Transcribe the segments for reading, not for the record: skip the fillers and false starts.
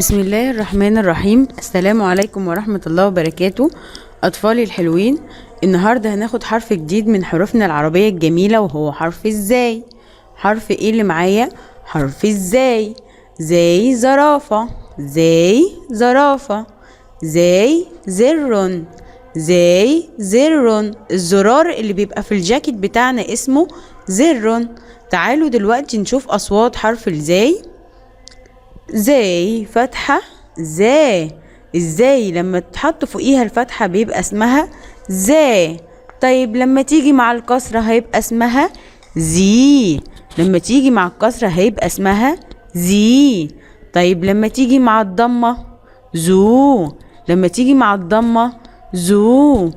بسم الله الرحمن الرحيم. السلام عليكم ورحمة الله وبركاته. أطفالي الحلوين، النهاردة هناخد حرف جديد من حروفنا العربية الجميلة، وهو حرف الزاي. حرف ايه اللي معايا؟ حرف الزاي. زي زرافة، زي زرافة، زي زر، زي زر. الزرار اللي بيبقى في الجاكيت بتاعنا اسمه زر. تعالوا دلوقتي نشوف أصوات حرف الزاي. زي فتحة زا. ازاي لما تحط فوقيها الفتحة بيبقى اسمها زا. طيب لما تيجي مع الكسرة هيبقى اسمها زي. لما تيجي مع الكسرة هيبقى اسمها زي. طيب لما تيجي مع الضمة زو. لما تيجي مع الضمة زو.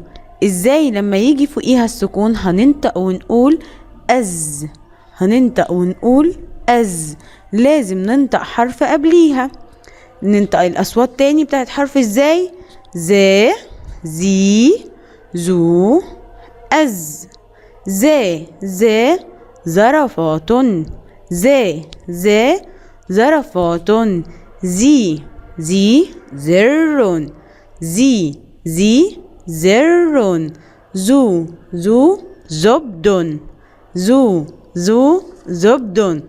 ازاي لما يجي فوقيها السكون هننطق ونقول از. هننطق ونقول از. لازم ننطق حرف قبليها. ننطق الأصوات تاني بتاعت حرف ازاي: زا، زي، زو، أز. زا، زا، زرافات. زا، زا، زرافات. زي، زي، زر. زي، زي، زر. زو، زو، زبد. زو، زو، زبد.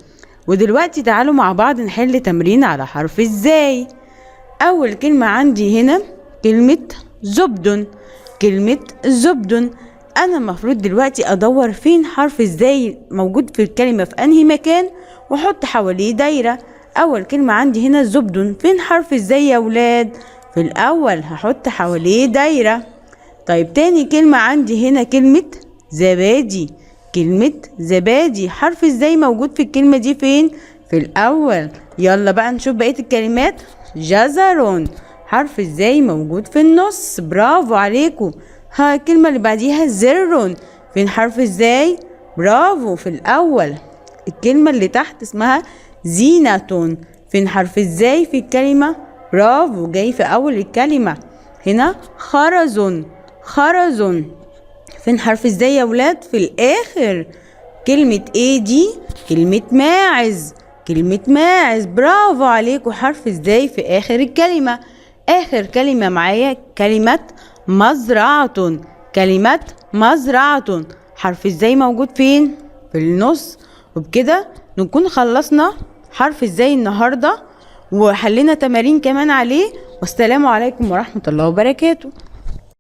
ودلوقتي تعالوا مع بعض نحل تمرين على حرف ازاي. اول كلمة عندي هنا كلمة زبد. كلمة زبد، انا المفروض دلوقتي ادور فين حرف ازاي موجود في الكلمة، في انهي مكان، واحط حواليه دايرة. اول كلمة عندي هنا زبد، فين حرف ازاي يا ولاد؟ في الاول، هحط حواليه دايرة. طيب تاني كلمة عندي هنا كلمة زبادي. كلمة زبادي، حرف ازاي موجود في الكلمة دي فين؟ في الأول. يلا بقى نشوف بقية الكلمات. جزر، حرف ازاي موجود في النص، برافو عليكم. ها، الكلمة اللي بعديها زر، فين حرف ازاي؟ برافو، في الأول. الكلمة اللي تحت اسمها زينة، فين حرف ازاي في الكلمة؟ برافو، جاي في أول الكلمة. هنا خرز، خرز، فين حرف ازاي يا ولاد؟ في الاخر. كلمة ايه دي؟ كلمة ماعز. كلمة ماعز، برافو عليكم، حرف ازاي في اخر الكلمة. اخر كلمة معايا كلمة مزرعة. كلمة مزرعة، حرف ازاي موجود فين؟ في النص. وبكده نكون خلصنا حرف ازاي النهاردة، وحلينا تمارين كمان عليه. والسلام عليكم ورحمة الله وبركاته.